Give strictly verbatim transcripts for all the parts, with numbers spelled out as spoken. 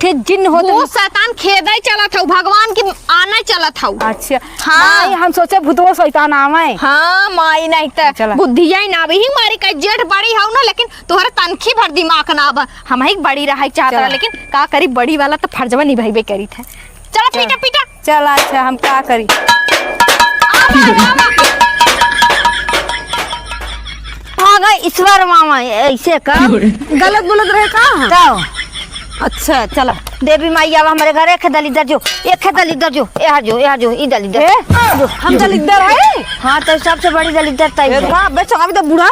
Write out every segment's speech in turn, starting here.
ठे जिन्न होत भूत रही। शैतान खेदै चलत हौ, भगवान की आनै चलत हौ। अच्छा। हाँ। माई, हम सोचे भूतवा शैतान आवै। हाँ, माई, नहीं त चला। बुद्धिया ही ना आवे, ही मारी का जेठ बड़ी हौ ना, लेकिन तोहरे तनखी भर दिमाग ना आवा। हमही बड़ी रहै चाहत चला। रहा, लेकिन का करी, बड़ी वाला त फर्जवा निभाइबे करी थे। चला, चला। पीटा, पीटा। चला, अच्छा, हम का करी? आवा, आवा। आ गए ईश्वर मामा, ऐसे का? गलत बोलत रहे का? का? अच्छा, चला। देवी माई, आवा हमरे घर, एक दलिद्दर जो, एक दलिद्दर जो, यहाँ जो, यहाँ जो, ई दलिद्दर। ए, जो। हम दलिद्दर है? हाँ, तो सबसे बड़ी दलिद्दर तई ए, है। का? बे, चला, अभी तो बूढ़ा।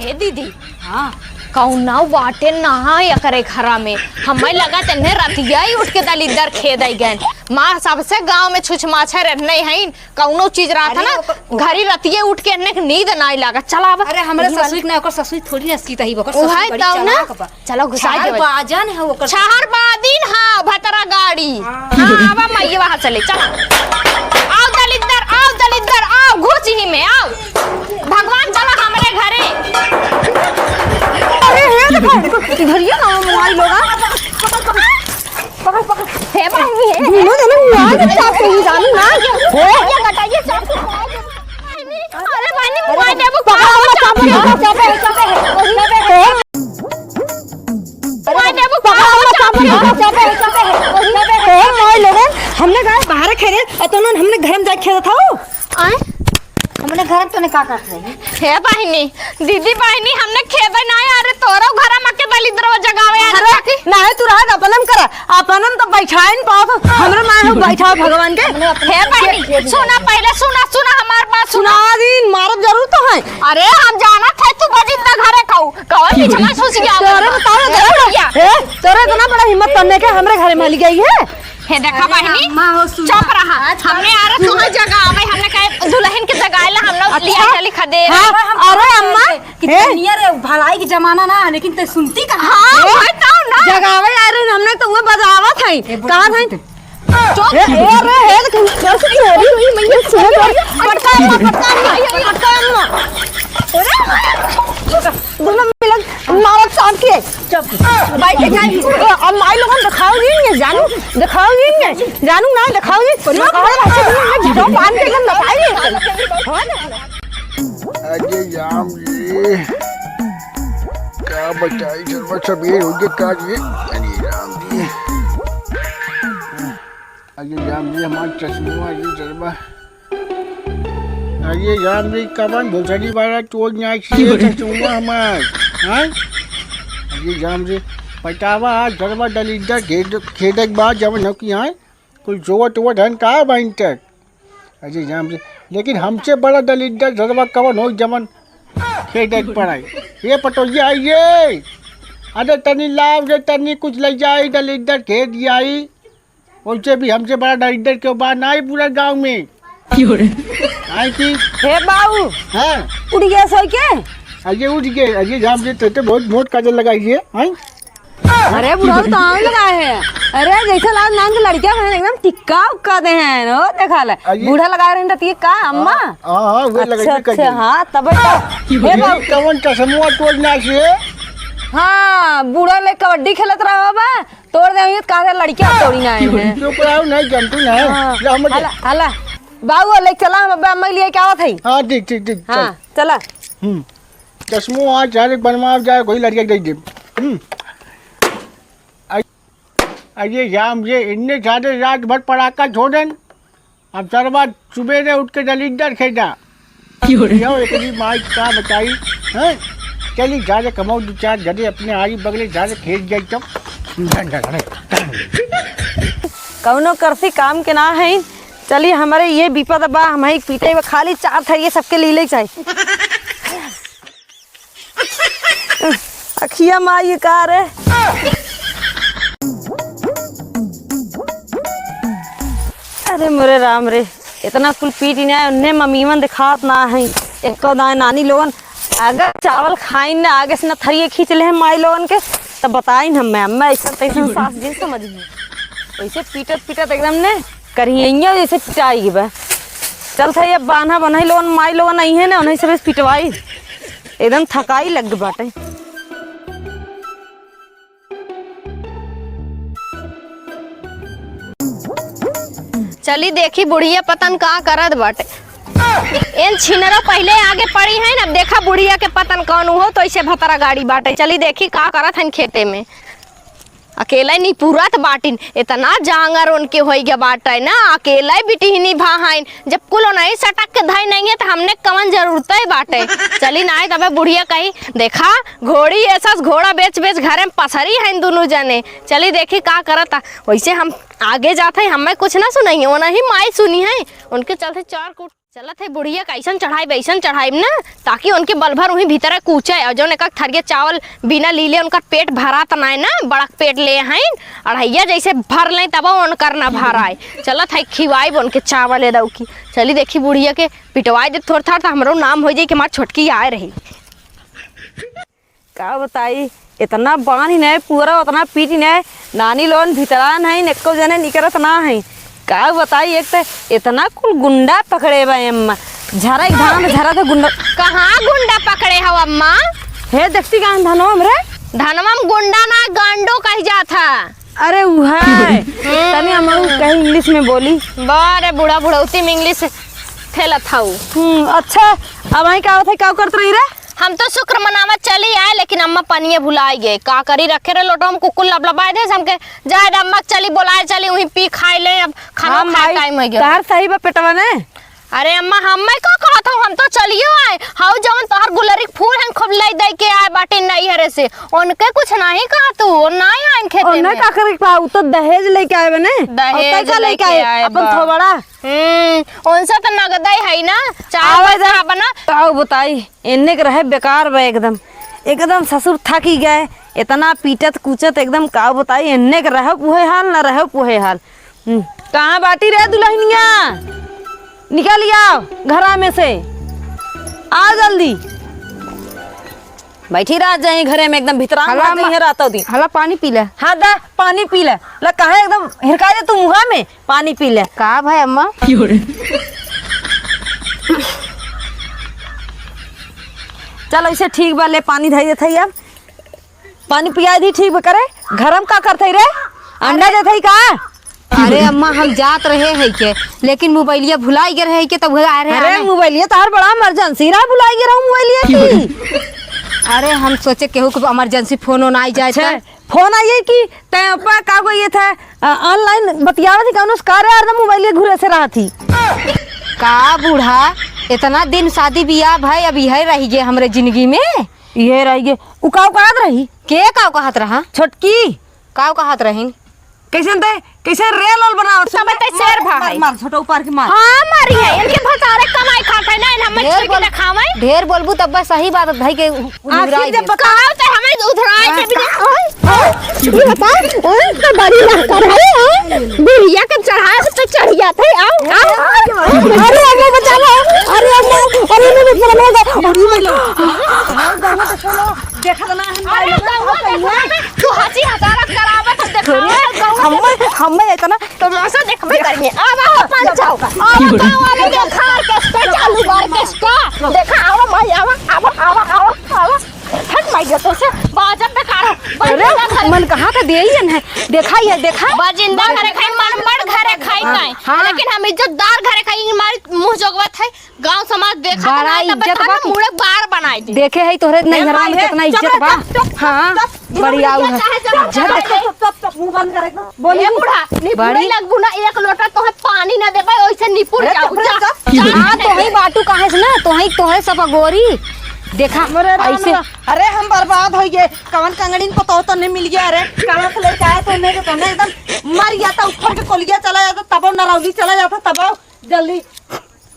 हे दीदी, हाँ। कौनो बाटे ना एकरे घरा में। हमें लगा तेने रतिया ही उठ के दलिद्दर खेदै गए। माँ, सबसे गाँव में छुछमाछर रहने हैं, कौनो चीज रहत अरे ना, ओकर घरी रतिये उठ के एन्ने के नींद नाई लागत। चला अब। अरे, हमरे दीदी वाली ससुई के ना, ओकर ससुई थोड़ी ना सीत ही, ओकर उहै ससुई बड़ी तब ना। चालाक बा। चलो, घुसाई छहर देबै। बाजन है ओकर ससुई। छहर बादिन, हाँ, भतरा गाड़ी। हाँ। हाँ, आवा माई, वहाँ चले, चला। आओ दलिद्दर, आओ दलिद्दर, आओ, घुस ही में, आओ। भगवान चला हमरे घरे। अरे, हे देखो, इधर ये ना मोबाइल लोगा। पकड़, पकड़। हे बहिनी, हे। घूमो ना, ना, ना, ना, चाप से ही जानू ना। हे। ये घटाइए, चाप से। अरे बहिनी, मोबाइल देबू, पकड़, पकड़, पकड़, पकड़, पकड़। मोबाइल देबू, पकड़, पकड़, पकड़, पकड़। हे, मोबाइल लोगन, हमने कहा बाहर खेले, अतोन हमने घर में जाके खेलत हौ। आए? हमने घर में तोने का करत रही? हे बहिनी, दीदी बहिनी, हमने खेदे ना आए, अरे तोरो घर में के दलिद्दर जगावे आ अरे, रहा। नाहीं तू रहा, अपनम करा, अपनम तो बैठाइन पाओ, हमरे माँ हो बैठाओ भगवान के। हे बहिनी, सुना पहले, सुना, सुना हमार बात, सुना। सुना दिन, मारब जरूर तो है। अरे, हम जानत है तू बजिंदा घरे खाऊ, कौन बीच में सुसिया तोरे तो तारा ए, दे। भैया। ए, तोरे इतना बड़ा हिम्मत करने के हमरे घरे में हली गई है। हे देखा अरे बहिनी, अम्मा हो, सुना। चुप रहा। आजकल हमने आ रहे तुम्हें जगावे, हमने कहे दुल्हन के जगाए ला, हम लोग अच्छा। लिया चली खदे। हाँ, अरे अम्मा, कि हे? तनिया रे, भलाई के जमाना ना, लेकिन ते सुनती कहाँ? हाँ, हे? भाई, तो ना। जगावे आ रहे, हमने तो वो बजावत है। ए, बोल, कहाँ बोल, है? बोल। चुप। ए, ए, रे, हे, लेकिन कैसे चोरी हुई, मैया, सुनो, चोरी। पटका अम्मा, पटका अम्मा, पटका अम्मा। अरे, दोनों मिलन मारत साथ के। चुप। बैठ के जाई। ए, अब माई लोगन देखाओ जी, ये जानू, देखाओ जी, ये जानू ना देखाओ जी। ना कहो, भाषा में झगड़ा बांध के एकदम बताइए। अरे राम जी, का बताई, जलवा सबेर हो गया का जी। अरे राम जी, अरे राम जी, हमार चश्मा, ये जलवा। अरे राम रे, कवन भोसड़ी वाला तोर नाच के चचुआ हमार, हाँ? अरे राम रे, पटावा आज घरवा दलिद्दर खेद, खेदक बा जवन हो कि हाँ? कुल जोवत ओवत हन का बहिन तक? अरे राम रे, लेकिन हमसे बड़ा दलिद्दर घरवा कवन हो जवन खेदक पड़ाई? ये पटोहिया आई ये, अरे तनी लाव रे, तनी कुछ ले जाई, दलिद्दर खेद आई। वैसे भी हमसे बड़ा दलिद्दर केहू बा नाई पूरा गाँव में। क्यों रे? आई की? हे बाऊ, हाँ। उठ गया सोई के? अरे उठ गए, अरे राम जी, ते तो बहुत मोट काजर लगाई है, हैं? अरे बुढ़ऊ तो आम लगाए है। अरे जैसे लाल नाम के लड़कियां बहन एकदम टिक्का उक्का दे हैं, ओ देखा ले। अरे बूढ़ा लगाए रहन रहती है का अम्मा? हाँ, हाँ, हाँ, वो अच्छा, लगइबे अच्छा, करी। हाँ, तब तो। हे ये बाऊ। कवन चश्मा तोर नाच रे? हाँ, बूढ़ा ले कबड्डी खेलत रहा बा। तोड़ दे, ये कहा था लड़कियां तोड़ी ना आए हैं। चुप रहो, नहीं जानतू ना। हाँ, ले, हम हला, हला। बाबू, ले चला, हम अब्बे अम्मा के लिए क्या आवत है? हाँ, ठीक, ठीक, ठीक, हाँ, चल। चला। हम्म। चश्मो आज जाके बनवा जाए, कोई लड़किया के दे दे। हम्म। आई, आई ये जाम ये, इतने सारे रात भर पड़ाका छोड़न। अब सरवा सुबेरे उठ के दलिद्दर खेदा। क्यों रे? यो, एकरी माई का बताई, हैं? चली, जा रे, कमाओ दू चार घरे अपने आरी बगले, जा रे, खेत जाई तब। कौनो करसी काम के ना है। चली, हमरे ये विपद बा, हम ही पीटे बा, खाली चार थरिये सबके लीले चाही। अखिया माई का रे। अरे मोरे राम रे, इतना कुल पीट ना है, उन्ने मम्मीवन दिखात ना है। एको दाएं नानी लोगन अगर चावल खाइन ना आगे से ना थरिये खींच ले हैं माई लोगन के, तब बताइन हम मैं, मैं ऐसा तैसा सास जी समझ गई। वैसे पीटत पीटत एकदम ने करिहैया जैसे पिटाई बा। चल था ये बान्हा बनाई लोगन, माई लोगन आई है ना, उन्हें सब पिटवाई। एकदम थकाई लग बाटे। चली देखी बुढ़िया पतन का करत बाटे। एन छिनरो पहिले आगे पड़ी है ना, देखा बुढ़िया के पतन कौन हो तो ऐसे भतरा गाड़ी बाटे। चली देखी का करत हन खेते में। अकेले निपुरत बाटिन, इतना जांगर उनके होई गया बाटे ना, अकेले बिटिहनी भा हइन। जब कुल ओनही सटक के धई नहीं है तो हमने कवन जरूरत है बाटे। चली ना आए तबे बुढ़िया कही, देखा घोड़ी ऐसा घोड़ा बेच बेच घरे में पसरी हइन दुनू जने। चली देखी का करता। वैसे हम आगे जात है, हमें कुछ ना सुनाई है, ओनही माई सुनी है। उनके चलते चार कूट चलत है बुढ़िया, कैसन चढ़ाई वैसन चढ़ाई ना, ताकि उनके बल भर वहीं भीतर कूचे। और जौन एक थरिया चावल बिना लीले उनका पेट भरात नाय ना, बड़क पेट ले हैं, अढ़ैया जैसे भर लें तब उनकर ना भराए। चलत है खिवाई उनके चावल ए दऊ की। चली देखी बुढ़िया के पिटवाई दे थोड़ थार, तो हमरो नाम हो जाई कि हमार छोटकी आए रही। का बताई, इतना बानी नहीं पूरा, उतना पीटी नहीं, नानी लोगन भीतरा नहीं, एको जने निकरत ना है। का बताई, एक तो इतना कुल गुंडा पकड़े बा अम्मा, झरा एक धान झरा तो गुंडा। कहाँ गुंडा पकड़े हो अम्मा? हे देखती का धनवा हमरे? धनवा में गुंडा ना, गांडो कह जात है। अरे उहे। हम्म। तनी हमहू कहीं English में बोली। बारे बूढ़ा बुढ़ौती में English खेलत हऊ। हम्म, अच्छा, अब आई का होत है, का करत रही रे? हम तो शुक्र मनावत चली आए, लेकिन अम्मा पनिया भुलाई गए। का करी, रखे रहे लोटवा में, कुकुर लबलबाए दे, हमके जाए दे अम्मा, चली बोलाए चली, वहीं पी खाए ले, अब खाना हाँ, खाए माई, time हो गया। तहार सही बा पेटवा ने। अरे अम्मा, हम्मे का कहत हऊ, हम तो चलियो आए। हऊ जवन तोहर गुलरी के फूल हन, खूब लई दई के आए बाटे नैहरे से, उनके कुछ नहीं कहा तू, वो नहीं आइन खेते ओने में। का करे के बा, उ तो दहेज लेके आए बने। और दहेज कैसा लेके लेके आए? आए अपन बा। थोबड़ा। हम्म, उनसे तो नगदई है ना, चाहे आवे पैसा दे। बना। आओ बताई, एन्ने के रहे बेकार बा एकदम, एकदम ससुर थकी गए, इतना पीटत कूचत एकदम, का बताई, एन्ने के रहे उहे हाल, ना रहे उहे हाल। हम्म, कहाँ बाटी रे दुल्हनिया? निकल आओ घरा में से, आ जल्दी। बैठी रह जाई घरे में, एकदम भीतरा में हला रह जाई मा-, है रातों दिन। हला पानी पी ले। हाँ, दा, पानी पी ले। ला, काहे एकदम हिरका दे तू मुँहा में? पानी पी ले। का भाई अम्मा? चल, ऐसे ठीक बा, ले पानी धई देत हई अब। पानी पिया दी, ठीक बा करे। घर में का करत हई रे? अंडा अरे देत हई का? अरे अम्मा, हम जात रहे है के, लेकिन मोबाइलिया भुलाई गए रहे के, तब उहे आए रहे अरे आने। मोबाइलिया तोहार बड़ा emergency रहा, भुलाई गए रहो मोबाइलिया की। अरे हम सोचे केहू के emergency फोन ओन आई जाए अच्छा, तो। फोन आइए कि तै अपा का को ये था, अ, online बतियावत थी, कौनो कार्य आर ना मोबाइलिया घुरे से रहा थी। का बूढ़ा, इतना दिन शादी बियाह भाई, अब यही रही गए हमरे जिंदगी में। यही रही गए। उ का कहत रही? के का कहत रहा? छोटकी। का कहत रही? कैसन ते, कैसे रेल ओल बनावत? सब ते शेर भा मार, है। मार, छोटा ऊपर के मार। हाँ, मारी है। इनके भतारे कमाई खात है ना, इन हमें ढेर छीट बोल-, देखावे। ढेर बोलबू तब बस सही बात धई के उ-, आखिर उधराई जब दे। बताओ तो हमें उधराई हाँ, दे भी का-, ओए, ये बता, ओए, तो बड़ी लहकर है, ओए। बुढ़िया के चढ़ाए तो चढ़ जाते, आओ, आओ। अरे अम्मा बचा लो, अरे अम्मा, अरे अम्मा, बचा लो। अरे अम्मा। देखत ना है, अरे, मारे लोग गौवा देखो, तू हंसी हजारत करावत है, देखो, अरे, गौवा हम्मे, देखो। हम्मे इतना तमाशा देखबे करिए। आवा हो, पंच आओ। आवा, गाँव वाले देखा, orchestra चालू बा, orchestra। देखा, आवा, माई, आवा, आवा, आवा, आवा, आवा। हट, माई, ये तो से बाजब बेकार हो। अरे, बाजब बेकार। मन कहाँ का दे ही जन है। देखा ये, देखा। बा जिंदा घरे खाई, मन मर घरे खाई हाँ, नहीं। हाँ। लेकिन हम इज्जतदार घरे खाई, हमारी मुँह जोगवत है। गाँव समाज देखा बड़ा ना, तब इज्जत बता बा। ना, मुड़े बार बनाई दे। देखे है तोहरे ए नैहरवा में माई, कितना चुप इज्जत रह, बा। चुप, चुप, हाँ, चुप, चुप, बढ़िया चुप, है। चुप, चुप, चुप, मुंह बंद कर एकदम। बोली ए नहीं। बूढ़ा, नी बूढ़े बड़ी लग बुना, एक लोटा तोहे पानी ना देबे, ओइसे निपुर अरे, जाऊ, चुप रह, जा, चुप। जा। हाँ, तोही बाटू काहे से ना, तोही, तोहे सब अगोरी। देखा, हमरे राम ऐसे राम। अरे, हम बर्बाद हो गए, कवन कंगड़िन पतोह तो नहीं मिल गया रे, कहाँ से लेके आए तो नहीं, तो नहीं एकदम मर जाता, उठा के कोलिया चला जाता, तबो नरौली चला जाता, तबो जल्दी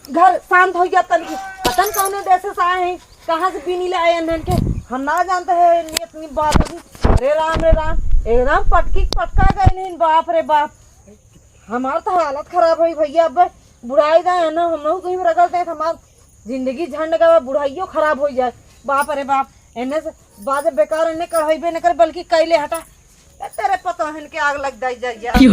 घर शांत हो गया तनी। पता न कौने देश से आए हैं, कहाँ से बीनी ले आए हैं इनके, हम ना जानते हैं इतनी बात होगी। अरे राम रे राम, एकदम पटकी पटका गए नहीं, बाप रे बाप। हमार तो हालत खराब होई भैया, अब बुढ़ाई गए हैं ना, हम लोग कहीं रगड़ते हैं, हमार जिंदगी झंड गवा, बुढ़ाइयो खराब हो जाए। बाप रे बाप, एने से बाजे बेकार, एने कढ़ाई न करे, बल्कि कैले हटा। ए, तेरे पतोहन के आग लग जाई, जाई, जाई।